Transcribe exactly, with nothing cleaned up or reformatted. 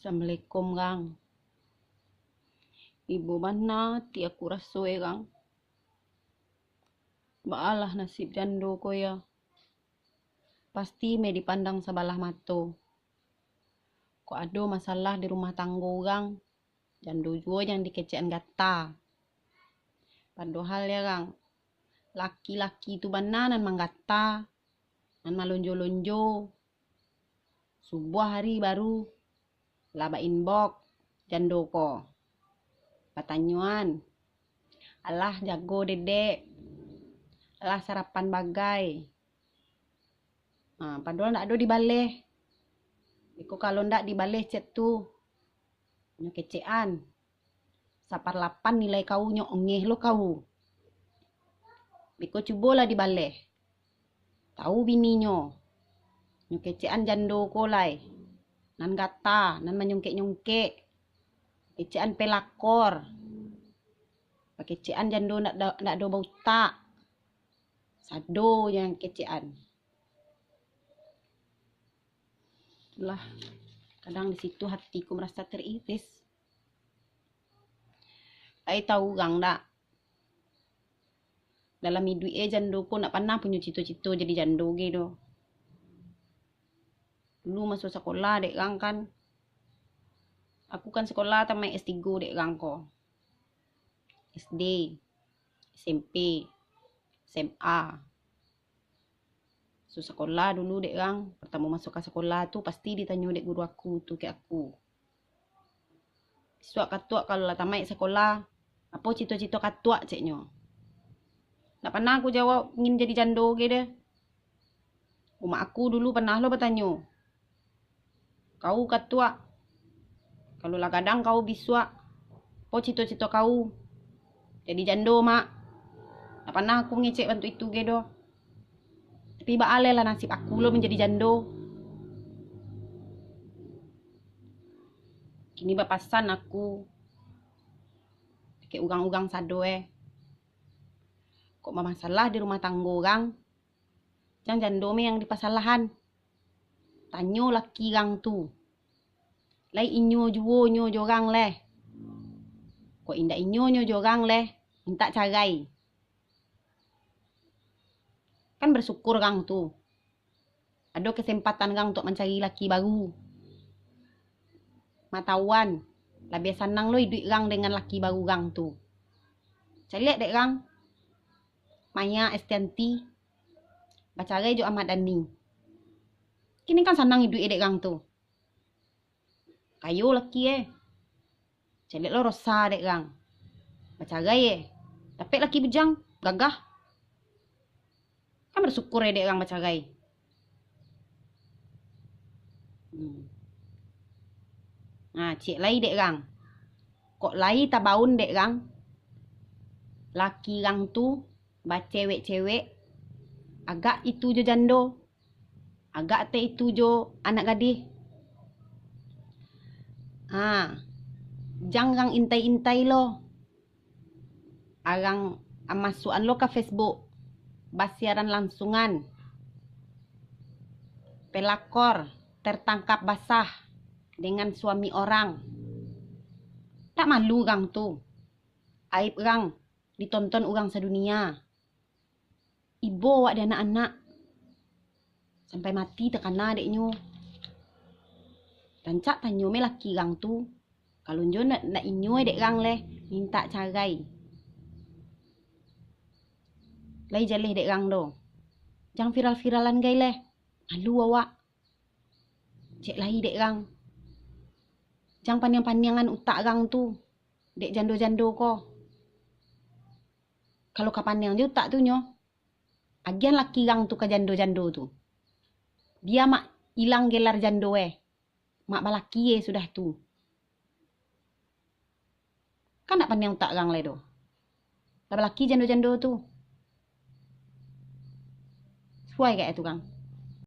Assalamualaikum, Gang. Ibo bana ati aku raso e, Gang. Baalah nasib jando ko, yo. Pasti me dipandang sabalah mato. Kok ado masalah di rumah tanggo urang, jando juo yang dikecekan gata. Padohal, yo, Gang, laki-laki tu bana nan manggata, nan malonjo-lonjo. Subuah hari baru lah ba-inbox jando ko. Batanyoan, "Alah jago, Dedek? Alah sarapan bagai?" Ha, padohal ndak ado dibaleh. Iko kalau ndak dibaleh chat tu, nyo kecekan. Saparlapan nilai kau nyo ongeh lo kau. Beko cubolah dibaleh. Tahu bininyo. Nyo kecekan jando ko lai. Nan gata, nan manyongkek-nyongkek. Kecekan pelakor. Pakecekan jando ndak da-, ndak ado bautak. Sado yang kecekan. Itulah, kadang di situ hatiku merasa teriris. Ai tahu urang dak? Dalam iduik e jando ko ndak panah punyo cito-cito jadi jando ge doh. Dulu maso sakolah dek Gang kan. Aku kan sakolah tamaik S tigo dek Gang ko. S D, S M P, S M A. Su sakolah dulu dek Gang, partamo masuk ka sakolah tu pasti ditanyo dek guru aku tu ka aku. Bisuak katuak kalau lah tamaik sakolah, apo cito-cito katuak, ceknyo. Ndak panah aku jawab ingin jadi jando ge deh. Umak aku dulu panah lo batanyo, "Kau katuak, kalau lah gadang kau bisuak, apo cito-cito kau?" "Jadi jando, Mak." Ndak panah aku ngecek bantuak itu ge doh. Tapi baaleh lah nasib aku lo manjadi jando. Kini bapasan aku, dek urang-urang sado e. Kok bamasalah di rumah tanggo urang, jan jando me yang dipasalahan. Tanyo laki urang tu. Lai inyo juo nyo jo urang leh. Kok indak inyo nyo jo urang leh, mintak carai. Kan bersyukur urang tu. Ado kesempatan urang untuak mancari laki baru. Matauan, labiah sanang lo iduik urang dengan laki baru urang tu. Caliak dek urang, Maya Estianti bacarai jo Ahmad Dhani. Kini kan sanang iduik dek urang tu. Kayo laki e. Caliak lo Rosa dek urang. Bacarai e. Dapek laki bujang, gagah. Kan bersyukur e dek urang bacarai. Hmm. Nah, ciek lai dek urang. Kok lai tabaun dek urang? Laki urang tu bacewek-cewek, agak itu jo jando, agak te itu jo anak gadih. Ha, jan urang intai-intai lo. Urang masuakan lo ka Facebook, basiaran langsungan. Pelakor tertangkap basah dengan suami orang. Tak malu urang tu. Aib urang ditonton urang sadunia. Ibo awak di anak-anak. Sampai mati takana dek nyo. Rancak tanyo me laki urang tu. Kalau nyo nak, nak inyo dek urang leh, mintak carai. Lai jaleh dek urang do. Jan viral-viralan gai leh. Malu awak. Cek lai dek urang. Jan paniang-paniangan utak urang tu dek jando-jando ko. Kalau ka paniang jo utak tu nyo, agian laki urang tu ka jando-jando tu. Bia mak ilang gelar jando e, mak balaki e sudah tu. Kan ndak paniang utak urang lai doh. Lah balaki jando-jando tu. Suai kek tu urang.